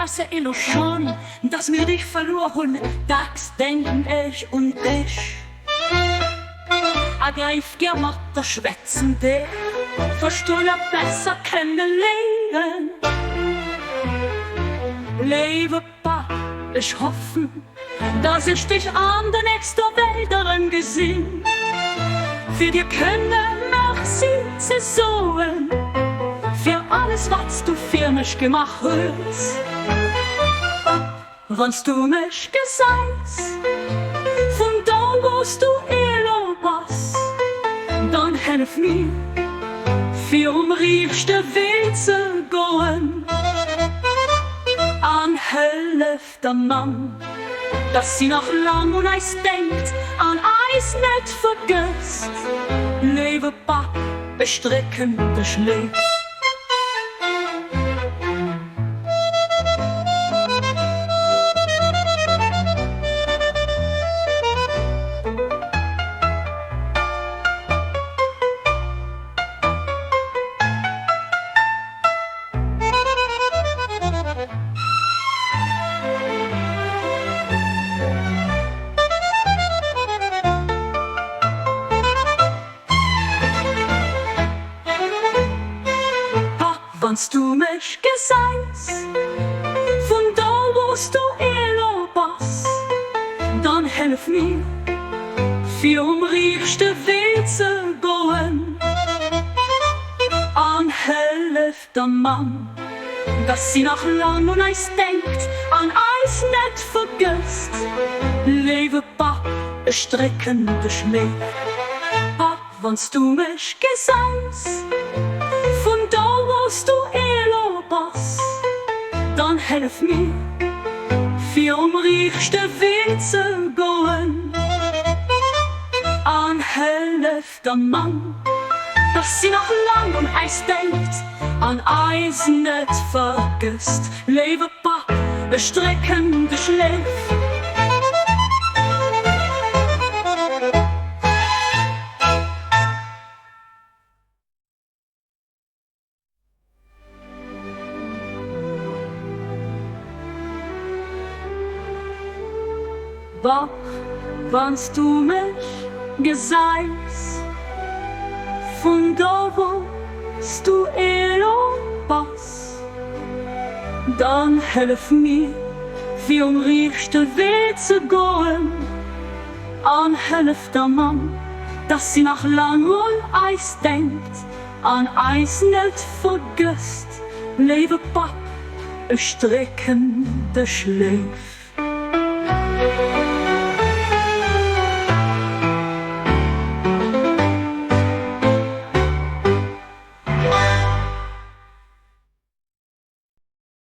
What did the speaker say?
Ass et elo schon, dass mir dich verluer hunn, dacks denken ech un dech a geif gär mat der schwätzen, dech verstoen a besser kenne léieren. Léiwe Papp, ech hoffen, dass ech dech an der nächster Welt erëm gesinn, fir dir kënne Merci ze soen fir alles, wat s du fir mech gemaach hues. Wann s du mech gesäis vun do wou s du elo bass, dann hëllef mir fir um riichte Wee ze goen an hëllef der Mamm, dass si nach lang un eis denkt an eis net vergësst. Léiwe Papp, ech drécken dech léif. Papp, wann s du mech gesäis vun do wou s du elo bass, dann hëllef mir fir um riichte Wee ze goen an hëllef der Mamm, dass si nach lang un eis denkt an eis net vergësst. Léiwe Papp, ech drécken dech léif. Papp, wann s du mech gesäis vun do wou s du elo bass, dann hëllef mir fir um riichte Wee ze goen an hëllef der Mamm, dass si nach lang un äis denkt an eis net vergësst. Léiwe Papp, ech drécken dech léif. Papp, wann s du mech gesäis vun do wou s du elo bass, dann hëllef mir fir um riichte Wee ze goen an hëllef der Mamm, dass si nach lang un eis denkt an eis net vergësst. Léiwe Papp, ech drécken dech léif.